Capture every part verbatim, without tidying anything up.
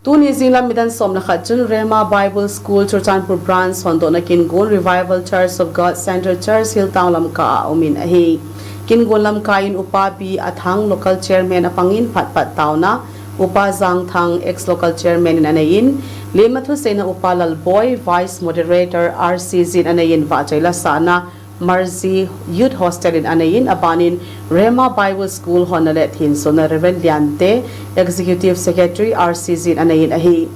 Tuni zinglam nidan sawm le khat chun Rhema Bible School Churachandpur Branch hondokna Kingun Revival Church of God Centre Church Hill Town Lamka ah um in ahi. Kingun Lamka in Upa B. Athang, Local Chairman a pang in phat pat tauna Upa Zangthang, Ex Local Chairman in a nei in, liamma thuseina Upa Lalboi, Vice Moderator R C Z in a nei in, vahchoi la sâkna Marzi Youth Hostel in a nei in, a ban in Rhema Bible School honna leh thinsuna Reverend Liante, Executive Secretary R C Z in a nei in ahi.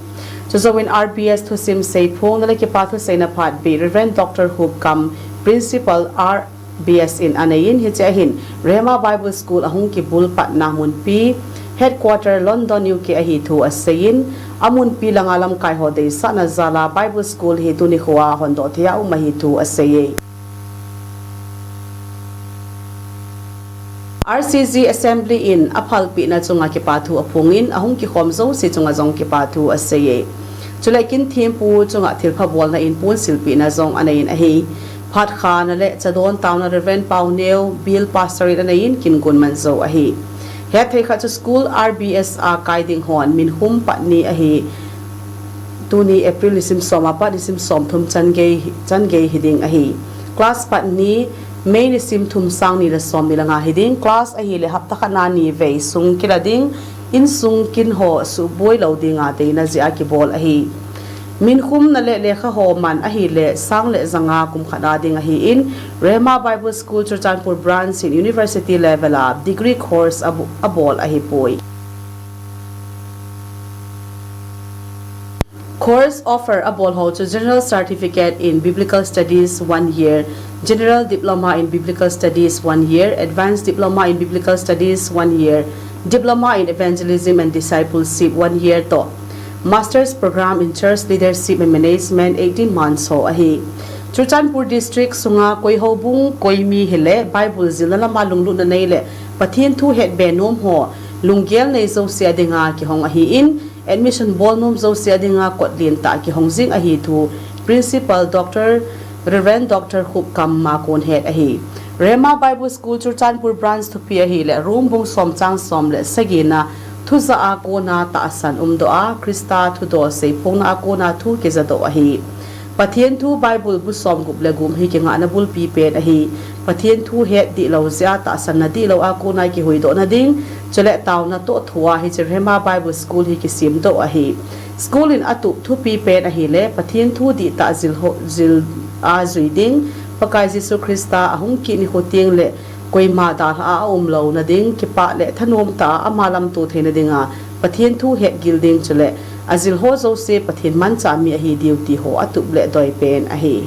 Chuzo in R B S thusim seiphuakna leh kipa thuseina phat B. Reverend Doctor Hupkam, Principal R B S in a nei in, hichia hin Rhema Bible School a hung kibul patna munpi Headquarter London, U K ahi thu a sei in, a munpi langa lamkai haw deisakna jal a Bible School hi tunikhua hondok thei a um ahi thu a sei e. R C Z Assembly in a phalpina chung ah kipa thu a phuang in, a hung kikhawm zosia chung ah zong kipa thu a sei e. Chuleh kin thiampu chung ah thilpha bawlna in puan silpina zong a nei in ahi. Phat khana leh chadawn tauna Reverend Pauneu, Bial Pastor in a nei in kingun man zo ahi. Hetthei khat chu school R B S a kai ding haw'n minkhum pat ni ahi. Tuni April nisim sawm a pat nisim sawmthum chan gei, chan gei hi ding ahi. Class pat ni May nisim thum sâng ni leh sawmni langa hi ding. Class ahileh hapta khatna ni vei sung kila ding, insung kin haw subuai lo ding a deina zia kibawl ahi. Minkhumna leh lekha haw man ahileh sâng leh zanga kum khat a ding ahi in, Rhema Bible School Churachandpur Branch in University level a degree course a bu-, a bawl ahi puai. Course offer a bawl haw chu General Certificate in Biblical Studies one year, General Diploma in Biblical Studies one year, Advanced Diploma in Biblical Studies one year, Diploma in Evangelism and Discipleship one year tawh Master's Program in Church Leadership and Management eighteen months haw ahi. Churachandpur District sunga koi houbung koi mi hileh Bible zilna lam a lunglutna nei leh Pathian thu het be nuam haw lunggel nei zosia ding a kihong ahi in, admission bawl nuam zosia ding a kot lian tah kihong zing ahi thu Principal Doctor Reverend Doctor Khupkam a kuan het ahi. Rhema Bible School Churachandpur Branch thupi ahileh Rom bung sawm chang sawm leh sagina, thu za a kuan a tahsan umdok a, Khrista thudaw seiphuakna a kuan a thu kizadok ahi. Pathian thu Bible bu sawmgup leh gup hi kingakna bulpi pen ahi. Pathian thu het dihlo zia tahsanna dihlo a kuan a kihuidokna ding, chuleh tauna tawh thu a hiche Rhema Bible School hi kisiamdok ahi. School in a tup thupi pen ahileh Pathian thu dihtah zil haw, zil a zui ding, Pakai Jesu Khrista a hung kit nikhua tiang leh koima dalha a a umlona ding, kipâk leh thanuam tah a ama lamtua theina ding a Pathian thu het gil ding, chuleh a zil haw zosia Pathian manchah mi ahi diu ti haw a tup leh doi pen ahi.